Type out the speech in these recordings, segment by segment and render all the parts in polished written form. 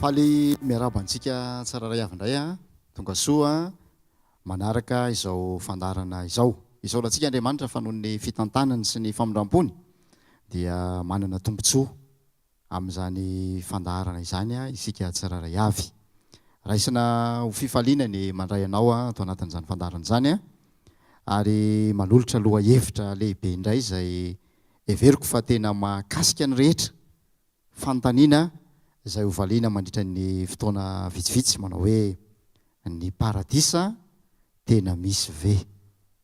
Faly miarahaba antsika tsirairay avy indray a, tonga soa manaraka izao fandaharana izao. Isaorantsika Andriamanitra fa noho ny fitantanany sy ny famindram-pony dia manana tombontsoa amin'izany fandaharana izany isika tsirairay avy. Raisina ho fifaliana ny mandray anao ato anatin'izany fandaharana izany ary manolotra lohahevitra lehibe indray izay heveriko fa tena mahakasika ny rehetra, fanontaniana izay hovaliana mandritra ny fotoana vitsivitsy manao hoe, Ny paradisa tena misy ve?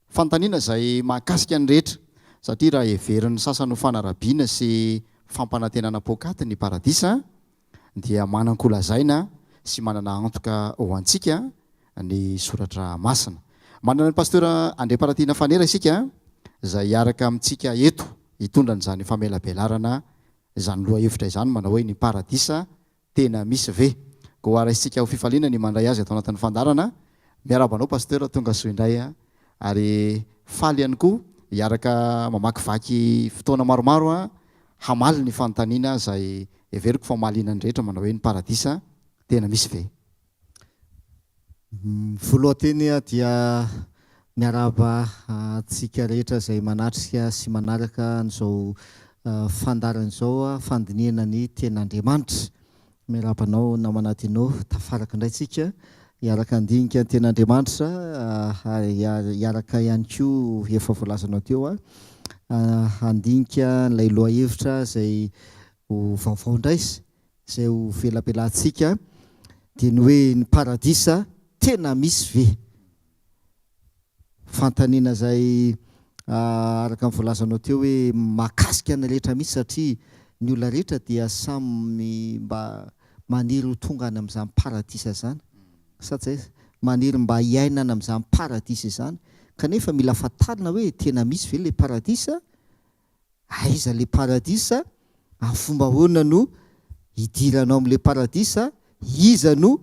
Fanontaniana izay mahakasika ny rehetra, satria raha heverin'ny sasany ho fanarabiana sy fampanantenana poakaty ny paradisa, dia manan-kolazaina sy manana antoka ho antsika ny Soratra Masina. Manana ny Pasteur Andriamparatiana Fanera isika, izay hiaraka amintsika eto hitondra an'izany famelabelarana izany lohahevitra izany manao hoe Ny Paradisa Tena misy ve? Koa raisintsika ho fifaliana ny mandray azy ato anatin'ny fandaharana. Miarahaba anao Pasteur, tonga soa indray a! Ary faly ihany koa hiaraka mamakivaky fotoana maromaro hamaly ny fanontaniana izay heveriko fa mahaliana ny rehetra manao hoe ny paradisa tena misy ve? Voalohan-teny dia miarahaba antsika rehetra izay manatrika sy manaraka an'izao fandaharana izao fandinihana ny Tenin'Andriamanitra. Miarahaba anao namana Dino, tafaraka indray tsika hiaraka handinika ny Tenin'Andriamanitra ary hiaraka ihany koa efa voalazanao teo handinika an'ilay lohahevitra izay ho vaovao indray Izay ho velabelantsika dia ny hoe ny paradisa tena misy ve? Fanontaniana izay araka ny voalazanao teo hoe mahakasika ny rehetra mihitsy satria ny olona rehetra dia samy mba maniry ho tonga any amin'izany paradisa izany sa tsy zay? Maniry mba hiaina any amin'izany paradisa izany kanefa mila fantarina hoe tena misy ve ilay paradisa? Aiza le paradisa? Amin'ny fomba ahoana no hidiranao amin'le paradisa? Iza no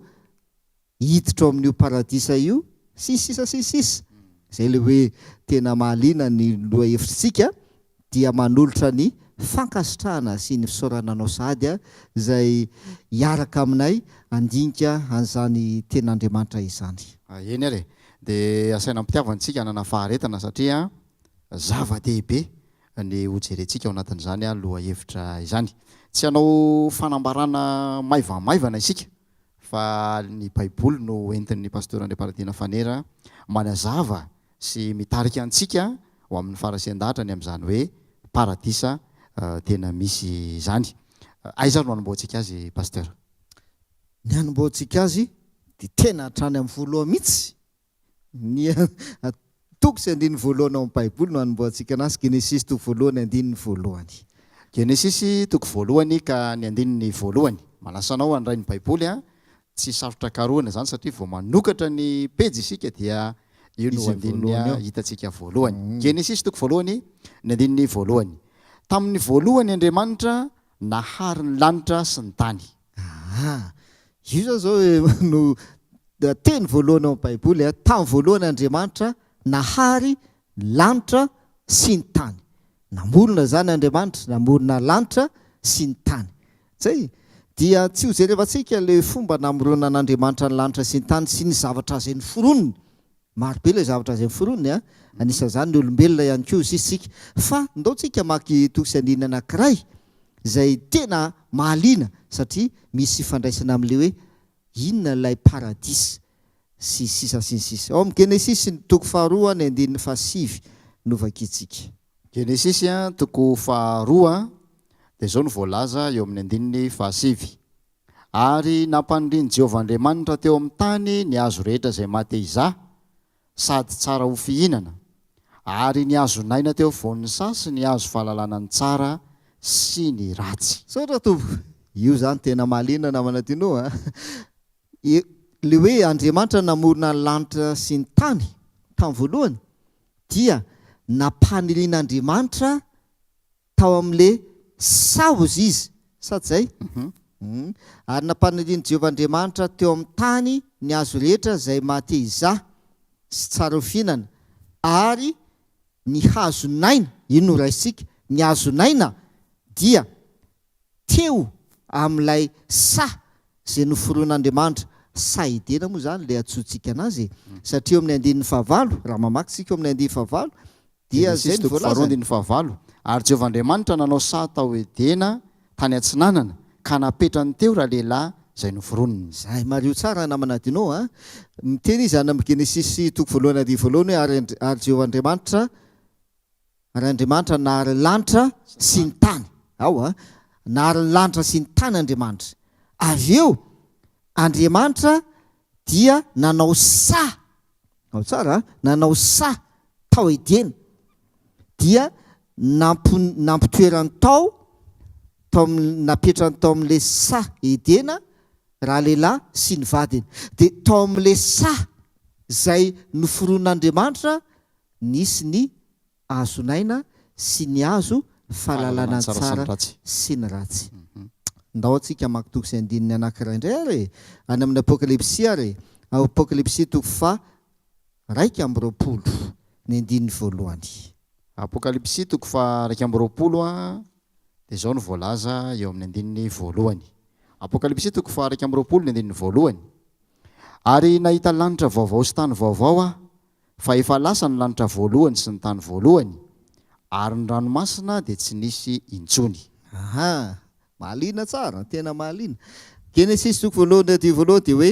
hiditra ao amin'io paradisa io? Sy ny sisa sy ny sisa. Izay le hoe tena mahaliana ny lohahevitritsika dia manolotra ny fankasitrahana sy ny fisaorana anao sahady izay hiaraka aminay handinika an'izany tenin'Andriamanitra izany. Eny ary e! Dia asaina am-pitiavana isika hanana faharetana satria Zava-dehibe ny ho jerentsika ao anatin'izany lohahevitra izany. Tsy hanao fanambarana maivamaivana isika fa ny Baiboly no entin'ny Pasteur Andriamparadiana Fanera manazava sy mitarika antsika ho amin'ny faharesen-dahatra ny amin'izany hoe paradisa tena misy izany. Aiza ary no hanombohantsika azy Pasteur? Ny hanombohantsika azy dia tena hatrany amin'ny voalohany mihitsy. Ny toko sy andininy voalohany ao amin'ny Baiboly no anombohantsika anazy, Genesisy toko voalohany andininy voalohany. Genesisy toko voalohany ka ny andininy voalohany. Manasa anao handray ny Baiboly an, tsy sarotra karohina izany satria vao manokatra ny pejy isika dia io no Izy andininy voalohany eo. hitantsika voalohany. Genesisy toko voalohany ny andininy voalohany. Tamin'ny voalohany Andriamanitra nahary ny lanitra sy ny tany. Aa! Io zany zao no teny voalohany ao amin'ny Baiboly, tamin'ny voalohany Andriamanitra nahary ny lanitra sy ny tany. Namorona izany Andriamanitra, namorona lanitra sy ny tany. Zay. Dia tsy ho jerevantsika ilay fomba namoronan'Andriamanitra ny lanitra sy ny tany sy ny zavatra izay noforoniny. Maro be ilay zavatra izay noforoniny a! Anisan'izany ny olombelona ihany koa hoy isika. Fa ndao tsika maka toko sy andininy anankiray izay tena mahaliana satria misy ifandraisana amin'ilay hoe inona ilay paradisa sy sisa sy ny sisa. Ao amin'ny Genesisy ny toko faharoa ny andininy fahasivy no vakintsika. Genesisy toko faharoa dia izao no voalaza eo amin'ny andininy fahasivy, Ary nampanirian'i Jehovah Andriamanitra teo amin'ny tany ny hazo rehetra izay maha-te-hizaha sady tsara ho fihinana, ary ny hazon'aina teo afovoan'ny saha sy ny hazo fahalalana ny tsara sy ny ratsy. Misaotra tompoko. Io zany tena mahaliana namana Dino a. Le hoe Andriamanitra namorona ny lanitra sy ny tany tamin'ny voalohany dia nampanirian'Andriamanitra Tao amin'ilay saha hozy izy, sa tsy izay? Ary nampanirian'i Jehovah Andriamanitra teo amin'ny tany ny hazo rehetra izay maha-te-hizaha sy tsara ho fihinana, ary ny hazon'aina, io no raisintsika, ny hazon'aina dia teo amin'ilay saha. izay noforon'Andriamanitra, saha Edena moa izany ilay antsointsika anazy e, satria eo amin'ny andininy fahavalo, raha mamaky isika eo amin'ny andininy fahavalo, dia izay Genesisy no toko faharoa voalazany. andininy fahavalo, Ary Jehovah Andriamanitra nanao saha tao Edena tany atsinanana, ka napetrany teo ralehilahy izay noforoniny. Izay, mariho tsara namana Dino a! Miteny izy any amin'ny Genesisy toko voalohany andininy voalohany hoe, Ary ary Jehovah Andriamanitra, Ary Andriamanitra nahary ny lanitra sy ny tany. Ao a! Nahary ny lanitra sy ny tany Andriamanitra. Avy eo, Andriamanitra dia nanao saha, ao tsara a, nanao saha tao Edena. Dia nampo- nampitoerany tao, tao amin'ny, napetrany tao amin'ilay saha Edena ralehilahy sy ny vadiny. Dia tao amin'ilay saha izay noforonin'Andriamanitra Nisy ny azon'aina sy ny azo fahalalana ny tsara sy ny ratsy. Ndao antsika hamaky toko sy andininy anankiray indray ary e! Any amin'ny Apokalypsy ary e! Apokalypsy toko faha 21, ny andininy voalohany. Apokalypsy toko faha 21 dia izao no voalaza eo amin'ny andininy voalohany. Apokalypsy toko faha 21 ny andininy voalohany, Ary nahita lanitra vaovao sy tany vaovao aho, Fa efa lasa ny lanitra voalohany sy ny tany voalohany, ary ny ranomasina dia tsy nisy intsony. Aha! Mahaliana tsara, tena mahaliana. Genesisy toko voalohany andininy voalohany dia hoe,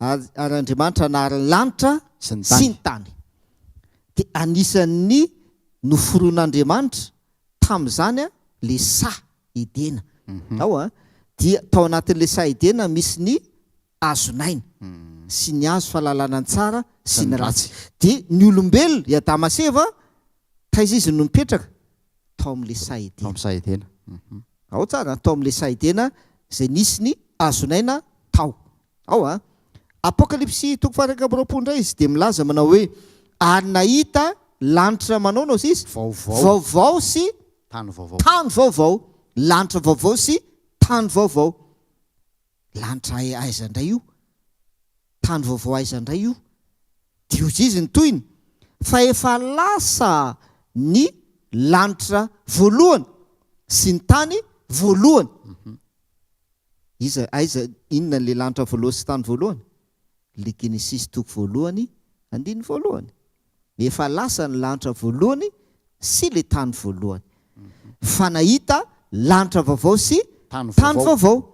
Ary, ary Andriamanitra nahary ny lanitra Sy ny sy tany. ny tany. Dia anisan'ny noforon'Andriamanitra tamin'izany ilay saha Edena. Ao an! Dia tao anatin'ilay saha Edena misy ny azon'aina sy ny hazo fahalalana ny tsara sy ny ratsy. Dia ny olombelona, i Adama sy Eva, taiza izy no nipetraka? Tao amin'ilay saha Tao Edena. amin'ny saha Edena. Ao tsara an, tao amin'ilay saha Edena izay nisy ny hazon'aina tao. Ao an. Apokalypsy toko faha 21 indray izy dia milaza manao hoe, Ary nahita lanitra manaona ozy izy? Vaovao. Vaovao sy Tany vaovao. tany vaovao. Lanitra vaovao sy tany vaovao. Lanitra aiza indray io? Tany vaovao aiza indray io? Dia hozy izy ny tohiny, fa efa lasa ny lanitra voalohany sy ny tany voalohany. Iza, aiza, inona ilay lanitra voalohany sy tany voalohany? Ilay Genesisy toko voalohany, andininy voalohany. Efa lasa ny lanitra voalohany sy ilay tany voalohany. Fa nahita lanitra vaovao sy Tany tany vaovao. vaovao.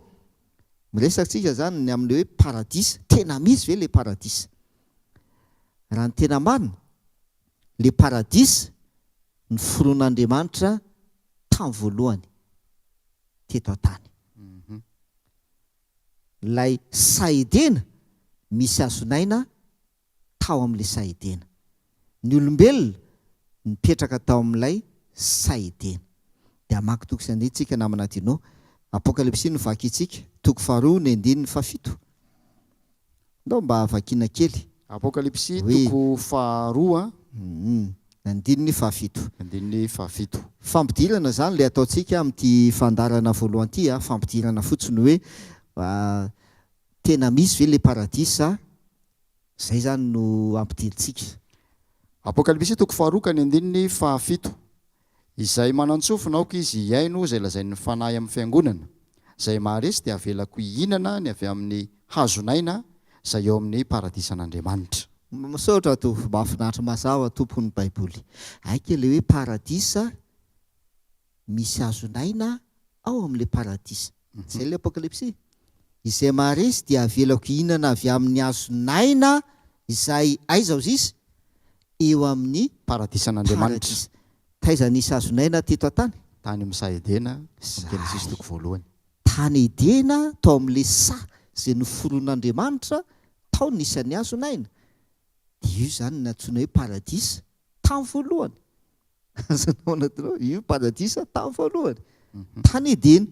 Miresaka tsika izany ny amin'ilay hoe paradisa. Tena misy ve ilay paradisa? Raha ny tena marina, ilay paradisa noforon'Andriamanitra tamin'ny voalohany teto an-tany. Ilay saha Edena misy hazon'aina tao amin'ilay saha Edena. Ny olombelona nipetraka tao amin'ilay saha Edena. Dia hamaky toko sy andininy tsika namana Dino. Apokalypsy no vakintsika, toko faharoa ny andininy fahafito. Ndao mba vakiana kely. Apokalypsy Hoe. toko faharoa. Hum. Andininy fahafito. Andininy fahafito. Fampidirana izany ilay ataontsika amin'ity fandaharana voalohany ity a, fampidirana fotsiny hoe tena misy ve ilay paradisa Izay izany no ampidirintsika. Apokalypsy toko faharoa ka ny andininy fahafito. Izay manan-tsofina aoka izy hihaino izay lazain'ny Fanahy amin'ny fiangonana. Izay maharesy dia havelako hihinana ny avy amin'ny hazon'aina izay eo amin'ny paradisan'Andriamanitra. Misaotra Tompo, mahafinaritra mazava Tompo ny baiboly. Aika ilay hoe paradisa Misy hazon'aina ao amin'ilay paradisa. Izay ilay Apokalypsy. Izay maharesy dia havelako hihinana avy amin'ny hazon'aina izay aiza hozy izy? Eo amin'ny Paradisan'Andriamanitra. paradisa. Taiza nisy hazon'aina teto an-tany? Tany amin'ny saha Edena, Genesisy Zay. toko voalohany. Tany Edena, tao amin'ilay saha izay noforon'Andriamanitra, tao nisy an'ny hazon'aina. Dia io izany no antsoina hoe paradisa, tamin'ny voalohany. Azonao anatinao, io paradisa tamin'ny voalohany, tany Edena.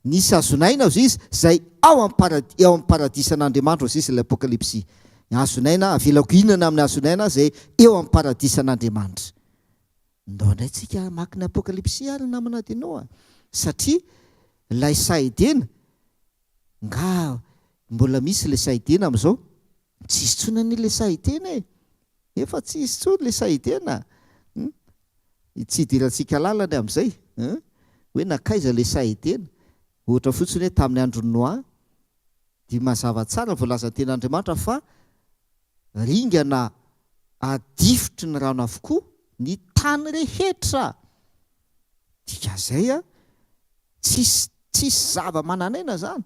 Nisy hazon'aina hozy izy, izay ao amin'ny paradi-, ao amin'ny paradisan'Andriamanitra hozy izy ilay Apokalypsy. Ny hazon'aina, avelako hihinana amin'ny hazon'aina izay eo amin'ny paradisan'Andriamanitra. Ndao indray tsika hamaky ny Apokalypsy ary namana Dino a! Satria ilay saha Edena, nga mbola misy ilay saha Edena amin'izao? Tsisy intsony anie ilay saha Edena e! Efa tsy hisy intsony le sahidena hum! Tsy hidirantsika lalina ny amin'izay hum! Hoe nankaiza le sahidena? Ohatra fotsiny hoe tamin'ny andron'i Noa. Dia mazava tsara voalazan'ny Tenin'Andriamanitra fa ringana adifotry ny rano avokoa ny tany rehetra. Dikan'izay a, tsisy tsisy zava-manan'aina izany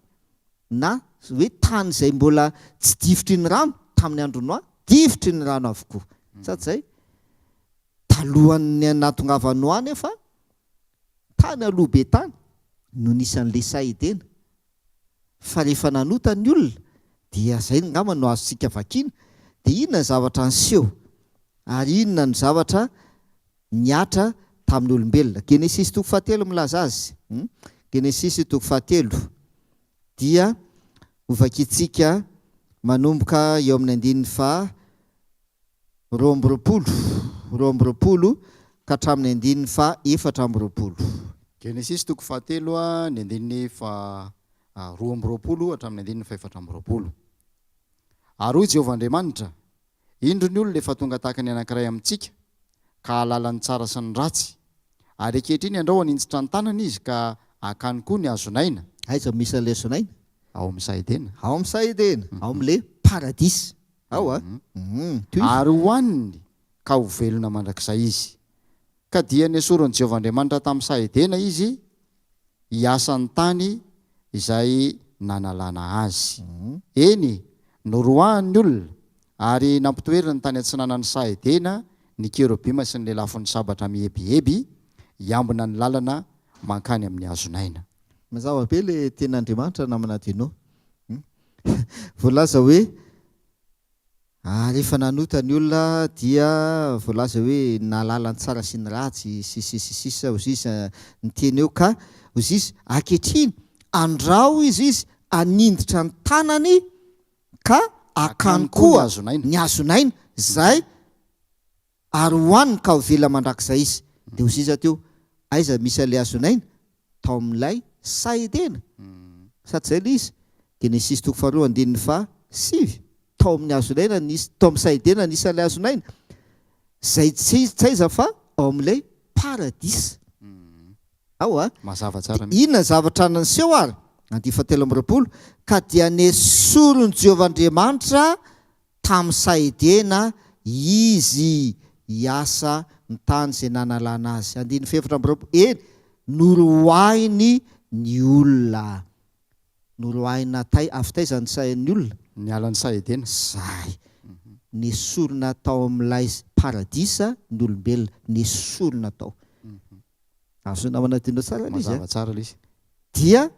na hoe tany izay mbola tsy difotry ny rano tamin'ny andron'i Noa, difotry ny rano avokoa. Sa tsy izay? Talohan'ny nahatongavan'i Noa anefa, tany aloha be tany no nisy an'ilay saha Edena. Fa rehefa nanota ny olona, dia izay angamba no azontsika vakiana, dia inona ny zavatra niseho? Ary inona no zavatra nihatra tamin'ny olombelona? Genesisy toko fahatelo milaza azy. Genesisy toko fahatelo dia hovakintsika manomboka eo amin'ny andininy faha 22, 22 ka hatramin'ny andininy faha 24. Genesisy toko fahatelo ny andininy faha 22 hatramin'ny andininy faha 24. Ary hoy Jehovah Andriamanitra, Indro ny olona efa tonga tahaka ny anankiray amintsika, ka hahalala ny tsara sy ny ratsy. Ary ankehitriny andrao haninjitra ny tanany izy ka hakany koa ny hazon'aina. Aiza no misy an'ilay hazon'aina? Ao amin'ny saha Edena. Ao amin'ny saha Edena, ao amin'ilay paradisa. Ao a. Tohizo. Ary hohaniny ka ho velona mandrakizay izy. Ka dia nesorin'i Jehovah Andriamanitra tamin'ny saha Edena izy hiasa ny tany izay nanalana azy. Eny, noroahany ny olona, ary nampitoeriny tany atsinanan'ny saha Edena ny kerobima sy ny lelafon'ny sabatra mihebiheby, hiambina ny lalana mankany amin'ny hazon'aina. Mazava be le tenin'Andriamanitra namana Dino. Voalaza hoe ary rehefa nanota ny olona dia voalaza hoe nahalala ny tsara sy ny ratsy sy sy sy sisa hozy izy niteny eo ka hozy izy ankehitriny andrao izy izy aninditra ny tanany ka akany koa ny hazon'aina izay Ary hohaniny ka ho velona mandrakizay izy. Dia hoy sisa teo, Aiza misy an'ilay hazon'aina? Tao amin'ilay saha Edena. Sa tsy izay ilay izy? Genesisy toko faharoa andininy fahasivy. Tao amin'ny hazon'aina nisy, tao amin'ny saha Edena nisy an'ilay hazon'aina. Izay tsy tsy aiza fa ao amin'ilay paradisa. Ao a! Mazava tsara Dia inona ny zavatra niseho ary? Andininy fahatelo amby 20, Ka dia nesorin'i Jehovah Andriamanitra Tamin'ny saha Edena izy hiasa ny tany izay nanalana azy. Andininy fahefatra amby 20, Eny, noroahiny ny olona. Noroahina tay, avy taiza ny sahin'ny olona? Niala ny saha Edena. Zay. Nesorina tao amin'ilay paradisa ny olombelona. Nesorina tao. Azon'ny namana adino tsara ilay izy a. Mazava tsara ilay izy. Dia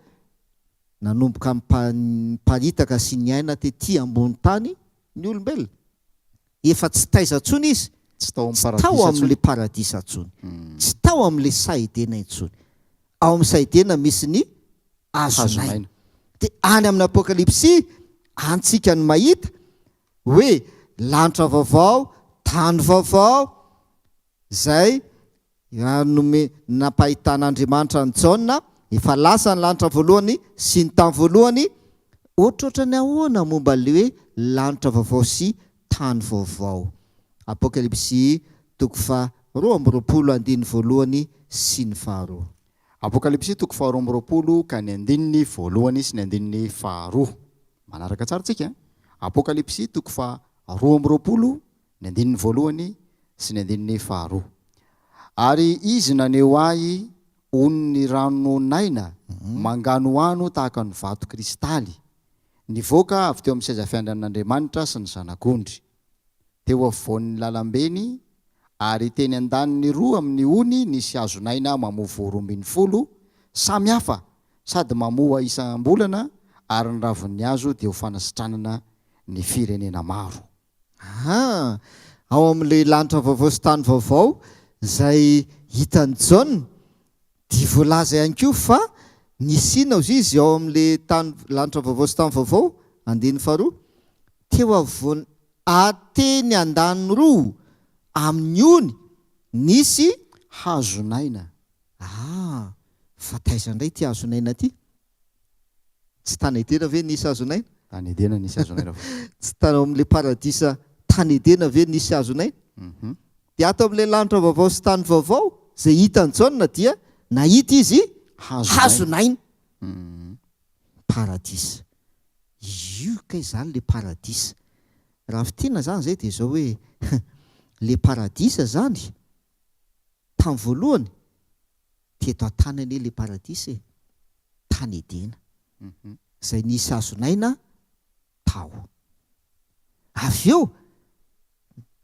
nanomboka niparitaka sy niaina tety ambony tany ny olombelona. Efa tsy taiza intsony izy, Tsy tao amin'ny tsy tao paradisa amin'ilay intsony. paradisa intsony, tsy tao amin'ilay saha Edena intsony. Ao amin'ny saha Edena misy ny hazon'aina. Hazon'aina. Dia any amin'ny Apokalypsy, antsika no mahita hoe lanitra vaovao, tany vaovao, izay Nome, nampahitan'Andriamanitra an'i Jaona, efa lasa ny lanitra voalohany sy ny tany voalohany, ohatrohatran'ny ahoana momba ilay hoe lanitra vaovao sy tany vaovao? Apokalypsy toko faha 22 andininy voalohany sy ny faharoa. Apokalypsy toko faha 22 ka ny andininy voalohany sy ny andininy faharoa. Manaraka tsara tsika? Apokalypsy toko faha 22 Ny andininy voalohany sy ny andininy faharoa. Ary izy naneho ahy onin'ny ranon'aina manganohano tahaka ny vato kristaly, nivoaka avy teo amin'ny seza fiandrianan'Andriamanitra sy ny Zanak'ondry. Teo afovoan'ny lalambeny, ary teny an-daniny roa amin'ny ony nisy hazon'aina mamoa voa 12, samy hafa, sady mamoa isam-bolana, ary ny ravin'ny hazo dia ho fanasitranana ny firenena maro. Aa! Ao amin'ilay lanitra vaovao sy tany vaovao izay hitan'i Jaona dia voalaza ihany koa fa nisy inona hozy izy ao amin'ilay tany lanitra vaovao sy tany vaovao? Andininy faharoa, Teo afovoan'ny ary teny andaniny roa amin'ny ony nisy Hazon'aina. Aa! Fa taiza indray ity hazon'aina ity? Tsy tany Edena ve nisy hazon'aina? Tany Edena nisy hazon'aina fa. Tsy tany ao amin'ilay paradisa tany Edena ve nisy hazon'aina? Dia ato amin'ilay lanitra vaovao sy tany vaovao izay hitan'i Jaona dia nahita izy Hazon'aina. hazon'aina. Paradisa. Io kay zany le paradisa. Raha fintinina zany zay dia zao hoe le paradisa zany tamin'ny voalohany teto an-tany anie le paradisa e, tany Edena, izay nisy hazon'aina tao. Avy eo,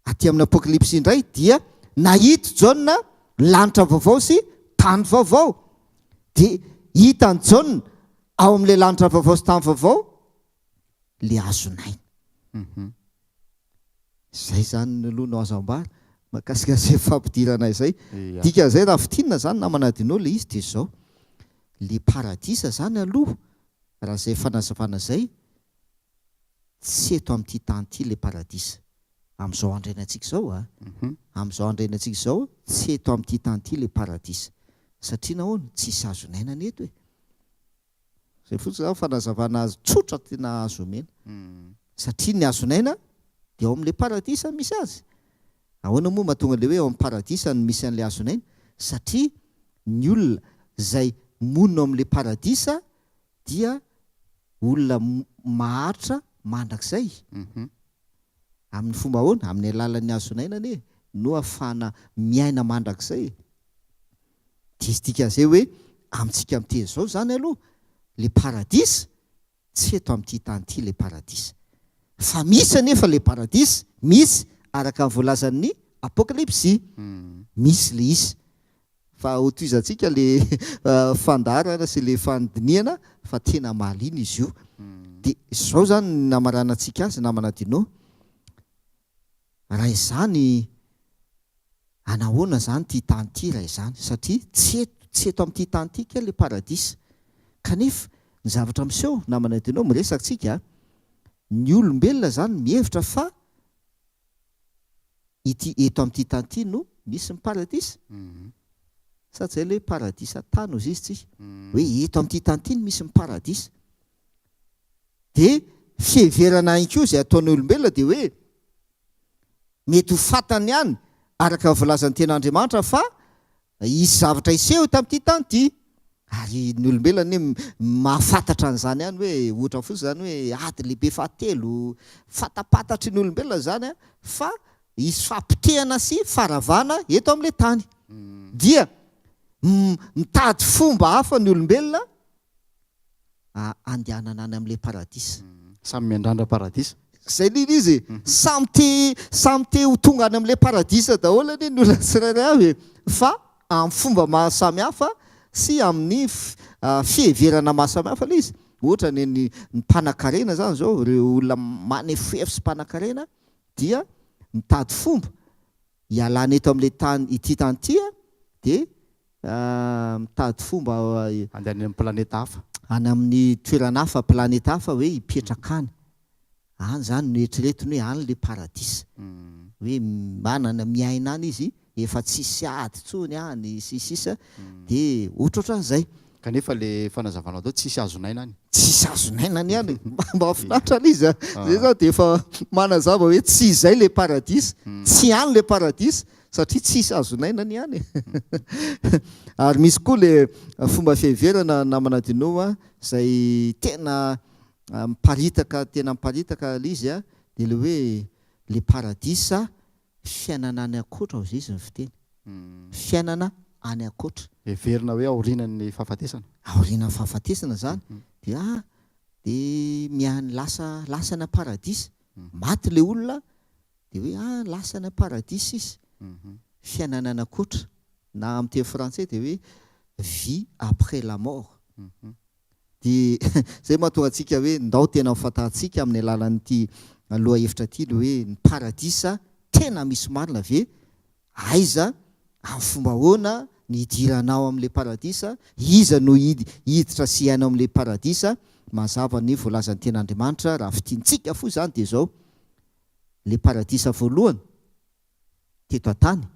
aty amin'ny Apokalypsy indray dia nahita Jaona lanitra vaovao sy tany vaovao. Dia hitan'i Jaona ao amin'ilay lanitra vaovao sy tany vaovao ilay hazon'aina. Izay izany aloha no azo ambara mahakasika an'izay fampidirana izay. Dikan'izay raha fintinina izany namana Dino ilay izy dia izao, ilay paradisa izany aloha raha izay fanazavana izay tsy eto amin'ity tany ity ilay paradisa. Amin'izao andro iainantsika izao a! Amin'izao andro iainantsika izao, tsy eto amin'ity tany ity ilay paradisa. Satria nahoana? Tsisy hazon'aina ny eto e! Izay fotsiny izany fanazavana azy tsotra tena azo omena. Satria ny hazon'aina dia ao amin'ilay paradisa no misy azy. Ahoana moa mahatonga ilay hoe ao amin'ny paradisa no misy an'ilay hazon'aina? Satria ny olona izay monina ao amin'ilay paradisa dia olona maharitra mandrakizay. Amin'ny fomba ahoana? Amin'ny alalan'ny hazon'aina anie no ahafahana miaina mandrakizay e. Diso dikan'izay hoe amintsika miteny izao izany aloha, ilay paradisa tsy eto amin'ity tany ity ilay paradisa. Fa misy anefa ilay paradisa, misy araka ny voalazan'ny Apokalypsy. Misy ilay izy. Fa hotohizantsika le fandaharana sy le fandinihana fa tena mahaliana izy io. De izao zany ny namaranantsika azy namana Dino, raha izany anahoana zany ity tany ity raha izany satria tsy eto tsy eto amin'ity tany ity kay le paradisa. Kanefa ny zavatra miseho namana Dino, miresaka tsika, ny olombelona zany mihevitra fa Ity eto amin'ity tany ity no misy ny paradisa? Sa tsy zay ilay hoe paradisa tany hozy izy tsika? Hoe eto amin'ity tany ity no misy ny paradisa. Dia fiheverana ihany koa izay ataon'ny olombelona dia hoe mety ho fantany ihany araka ny voalazan'ny tenin'Andriamanitra fa Hisy zavatra hiseho eto amin'ity tany ity. Ary ny olombelona anie mahafantatra an'izany ihany hoe, ohatra fotsiny izany hoe ady lehibe fahatelo, fantapantatry ny olombelona izany fa hisy fahapotehana sy faharavana eto amin'ilay tany. Dia mitady fomba hafa ny olombelona andehanana any amin'ilay paradisa. Samy miandrandra paradisa. Zay anie ilay izy e. Samy te samy te ho tonga any amin'ilay paradisa daholo anie ny olona tsirairay avy e. Fa amin'ny fomba maha samy hafa sy amin'ny fiheverana maha samy hafa ilay izy. Ohatra ny ny mpanankarena izany izao, ireo olona manefoefo sy mpanankarena dia mitady fomba hialana eto amin'ilay tany ity tany ity dia mitady fomba Handeha any amin'ny planeta hafa. Any amin'ny toerana hafa, planeta hafa hoe hipetraka any. Any izany no eritreretiny hoe any ilay paradisa. Hoe manana, miaina any izy, efa tsisy ady intsony any sy ny sisa Dia ohatrohatran'izay. Kanefa le fanazavanao teo tsisy azon'aina any. Tsisy azon'aina any ihany e. Mahafinaritra ilay izy a. Zay zany dia efa manazava hoe tsy izay ilay paradisa, tsy any ilay paradisa satria tsisy azon'aina any ihany e. Ary misy koa ilay fomba fiheverana namana Dino a, izay tena miparitaka, tena miparitaka ilay izy a, dia ilay hoe ilay paradisa Fiainana any ankoatra hozy izy ny fiteny. Fiainana any ankoatra. Heverina hoe aorianan'ny fahafatesana. Aorianan'ny fahafatesana izany dia ah dia miany lasa lasa any am-paradisa. Maty ilay olona dia hoe ah lasa any am-paradisa izy. Fiainana any ankoatra na amin'ny teny frantsay dia hoe vie après la mort. Dia izay mahatonga antsika hoe ndao tena ho fantatsika amin'ny alalan'ity lohahevitra ity ny hoe ny paradisa tena misy marina ve? Aiza? Amin'ny fomba ahoana ny hidiranao amin'ilay paradisa? Iza no hiditra sy hiaina ao amin'ilay paradisa? Mazava ny voalazan'ny Tenin'Andriamanitra, raha fintintsika fohy izany dia izao, ilay paradisa voalohany teto an-tany,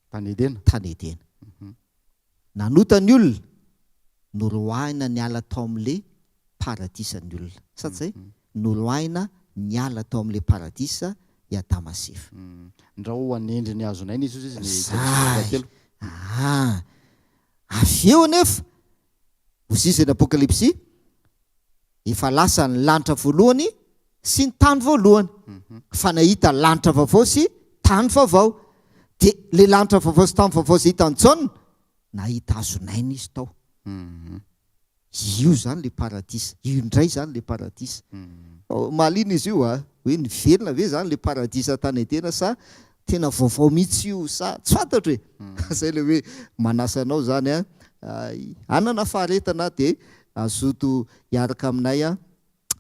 Tany Edena. Tany Edena. Nanota ny olona, noroahina niala tao amin'ilay paradisa ny olona. Sa tsy izay? Noroahina niala tao amin'ilay paradisa i Adama sy Eva. Ndrao hanendry ny hazon'aina izy hozy izy ny Genesisy toko fahatelo. Zay! Aa! Avy eo anefa, hozy izy ny Apokalypsy, Efa lasa ny lanitra voalohany sy ny tany voalohany, fa nahita lanitra vaovao sy tany vaovao. Dia ilay lanitra vaovao sy tany vaovao izay hitan'i Jaona, nahita hazon'aina izy tao. Io izany ilay paradisa. Io indray izany ilay paradisa. Mahaliana izy io a! Hoe niverina ve izany ilay paradisa tany Edena sa tena vaovao mihitsy io sa tsy fantatro e! Izay ilay hoe manasa anao izany a, hanana faharetana dia hazoto hiaraka aminay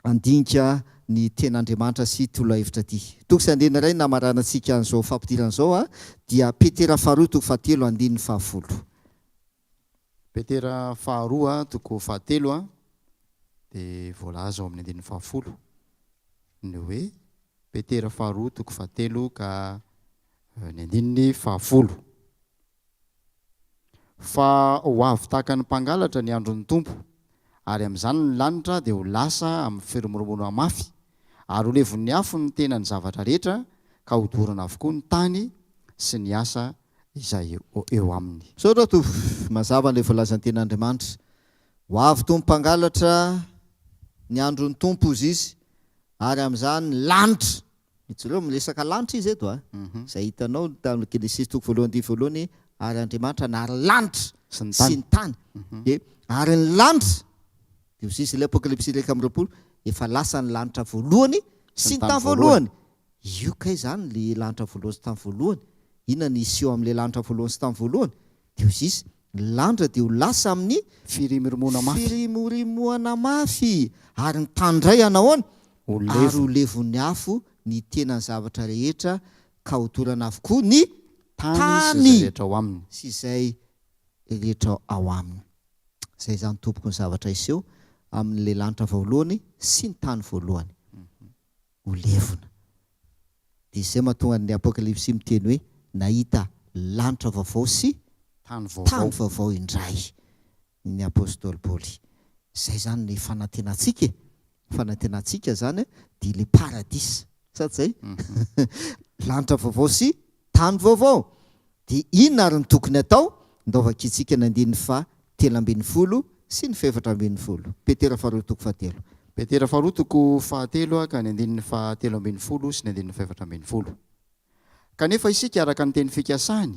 handinika ny Tenin'Andriamanitra sy ity lohahevitra ity. Toko sy andininy iray namaranantsika an'izao fampidirana izao a, dia Petera faharoa toko fahatelo andininy fahafolo. Petera faharoa toko fahatelo dia voalaza ao amin'ny andininy fahafolo ny hoe, Petera faharoa toko fahatelo ka ny andininy fahafolo. Fa ho avy tahaka ny mpangalatra ny andron'ny Tompo, ary amin'izany ny lanitra dia ho lasa amin'ny firomoromoana mafy, ary ho levon'ny afo ny tenan'ny zavatra rehetra, ka hodorana avokoa ny tany sy ny asa izay eo aminy. Misaotra tompoko, mazava ilay voalazan'ny tenin'Andriamanitra. Ho avy toy ny mpangalatra ny andron'ny Tompo hozy izy, ary amin'izany ny lanitra, jereo miresaka lanitra izy eto a, izay hitanao tamin'ny Genesisy toko voalohany andininy voalohany, ary Andriamanitra nahary lanitra sy ny tany, dia ary ny lanitra, dia hozy izy ilay Apokalypsy 21, efa lasa ny lanitra voalohany sy ny tany voalohany, Io kay zany le lanitra voalohany sy tany voalohany, inona ny hiseho amin'ilay lanitra voalohany sy tany voalohany? Dia hoy izy, ny lanitra dia ho lasa amin'ny Firimorimoana mafy. Firimorimoana mafy, ary ny tany indray hanahoana? Ho Ary levona. ho levon'ny afo ny tenan'ny zavatra rehetra, ka hodorana avokoa ny Tany sy izay tany rehetra ao aminy. sy izay rehetra ao aminy. Izay izany tompoko ny zavatra hiseho amin'ilay lanitra voalohany sy ny tany voalohany. ho levona. Dia izay mahatonga ny Apokalypsy miteny hoe nahita lanitra vaovao sy Tany tany vaovao. vaovao indray ny apostoly Paoly. Izay izany ny fanantenantsika e! Fanantenantsika izany dia ilay paradisa, sa tsy izay? Lanitra vaovao sy Tany vaovao! Dia inona ary no tokony atao? Ndao vakintsika ny andininy faha 13 sy ny faha 14. Petera faharoa toko fahatelo. Petera faharoa toko fahatelo ka ny andininy faha 13 sy ny andininy faha 14. Kanefa isika araka ny teny fikasany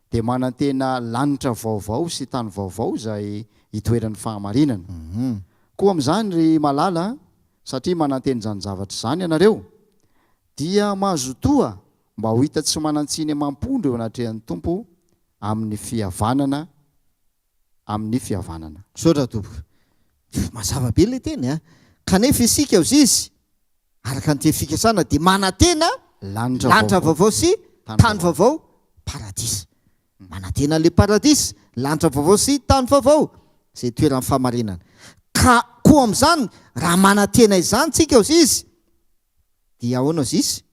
dia manantena lanitra vaovao sy tany vaovao izay hitoeran'ny fahamarinana. Koa amin'izany ry malala, satria manantena izany zavatra izany ianareo, dia mazotoa mba ho hita tsy manan-tsiny amam-pondro eo anatrehan'ny Tompo amin'ny fihavanana amin'ny fihavanana. Misaotra tompoko. Mazava be ilay teny a! Kanefa isika hozy izy, araka ny teny fikasana dia manantena Lanitra lanitra vaovao, vaovao sy tany tany vaovao. vaovao, paradisa. Manantena ilay paradisa, lanitra vaovao sy tany vaovao, izay toeran'ny fahamarinana. Ka koa amin'izany, raha manantena izany tsika hozy izy, dia ahoana hozy izy?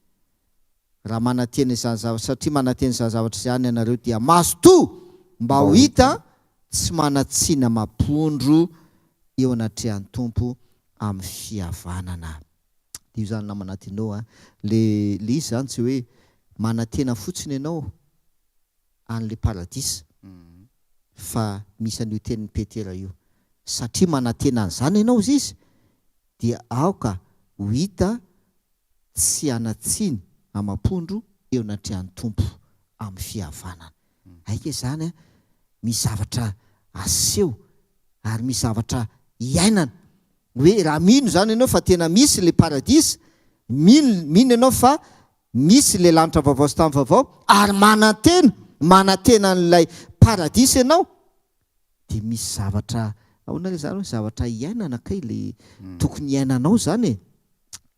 Raha manantena izany zavatra, satria manantena izany zavatra izany ianareo, dia mazotoa mba ho hita tsy manan-tsiny amam-pondro eo anatrehan'ny Tompo amin'ny fihavanana. Dia io izany namana Tino a, le le izy izany tsy hoe manantena fotsiny ianao an'le paradisa fa misy an'io tenin'i Petera io. Satria manantena an'izany ianao hozy izy dia aoka ho hita tsy hanan-tsiny amam-pondro eo anatrehan'ny Tompo amin'ny fihavanana. Aika izany an, misy zavatra aseho ary misy zavatra iainana. Hoe raha mino izany ianao fa tena misy ilay paradisa, mino mino ianao fa misy ilay lanitra vaovao sy tany vaovao ary manantena, manantena an'ilay paradisa ianao, dia misy zavatra, ahoana re izany hoe zavatra iainana kay ilay tokony iainanao izany e!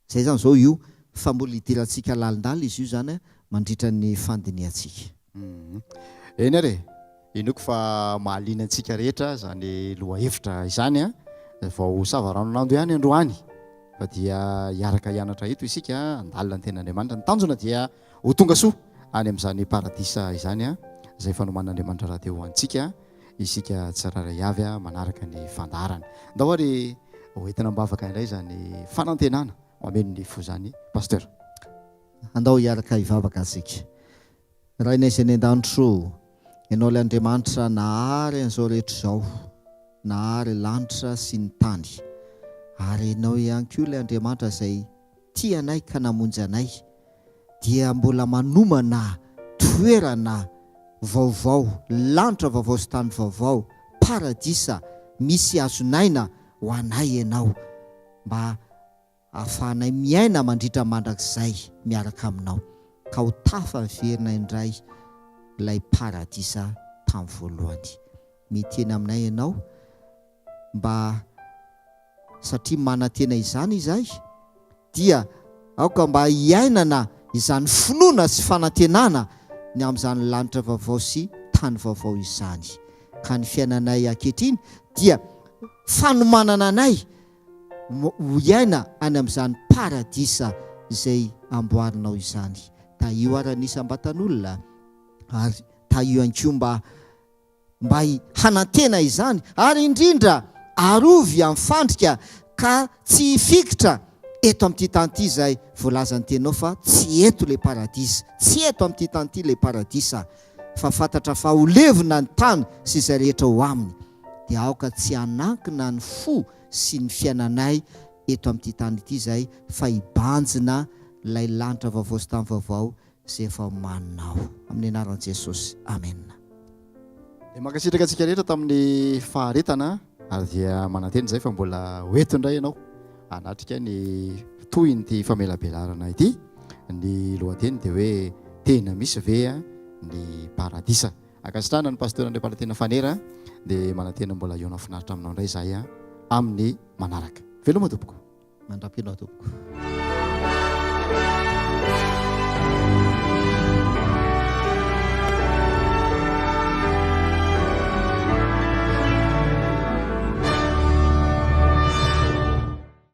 Izay izany izao io fa mbola hidirantsika lalindalina izy io izany mandritra ny fandinihantsika. Eny ary e! Inoako fa mahaliana antsika rehetra izany lohahevitra izany an! Vao savaranonando ihany androany fa dia hiaraka hianatra eto isika handalina ny tenin'Andriamanitra. Ny tanjona dia ho tonga soa any amin'izany paradisa izany izay efa nomanin'Andriamanitra rahateo ho antsika isika tsirairay avy manaraka ny fandaharana. Ndao ary ho entina am-bavaka indray izany fanantenana mameno ny fo izany Pasteur. Andao hiaraka hivavaka isika. Rainay izay any an-danitra ô, Ianao ilay Andriamanitra nahary an'izao rehetra izao, nahary lanitra sy ny tany. Ary Ianao ihany koa ilay Andriamanitra izay tia anay ka namonjy anay, dia mbola manomana toerana vaovao, lanitra vaovao sy tany vaovao, paradisa misy hazon'aina ho anay Ianao, mba ahafahanay miaina mandritra mandrakizay miaraka Aminao, ka ho tafaverina indray ilay paradisa tamin'ny voalohany. Miteny aminay Ianao mba satria manantena izany izahay dia aoka mba hiainana izany finoana sy fanantenana ny amin'izany lanitra vaovao sy tany vaovao izany. Ka ny fiainanay ankehitriny dia fanomanana anay ho hiaina any amin'izany paradisa izay amboarinao izany. Tahio ary ny isam-batan'olona ary tahio ihany koa mba mba hanantena izany ary indrindra arovy amin'ny fandrika ka tsy hifikitra eto amin'ity tany ity izay voalazan'ny teninao fa tsy eto ilay paradisa, tsy eto amin'ity tany ity ilay paradisa fa fantatra fa ho levona ny tany sy izay rehetra ao aminy dia aoka tsy hanankina ny fo sy ny fiainanay eto amin'ity tany ity izay fa hibanjina ilay lanitra vaovao sy tany vaovao izay efa omaninao. Amin'ny anaran'i Jesosy. Amena. Dia mankasitraka antsika rehetra tamin'ny faharetana ary dia manantena izay fa mbola ho eto indray ianao hanatrika ny tohin'ity famelabelarana ity. Ny lohateny dia hoe tena misy ve ny paradisa. Ankasitrahana ny Pasteur Andriampanantena Fanera dia manantena mbola hihaona finaritra aminao indray izahay amin'ny manaraka. Veloma tompoko. Mandra-pihaona tompoko.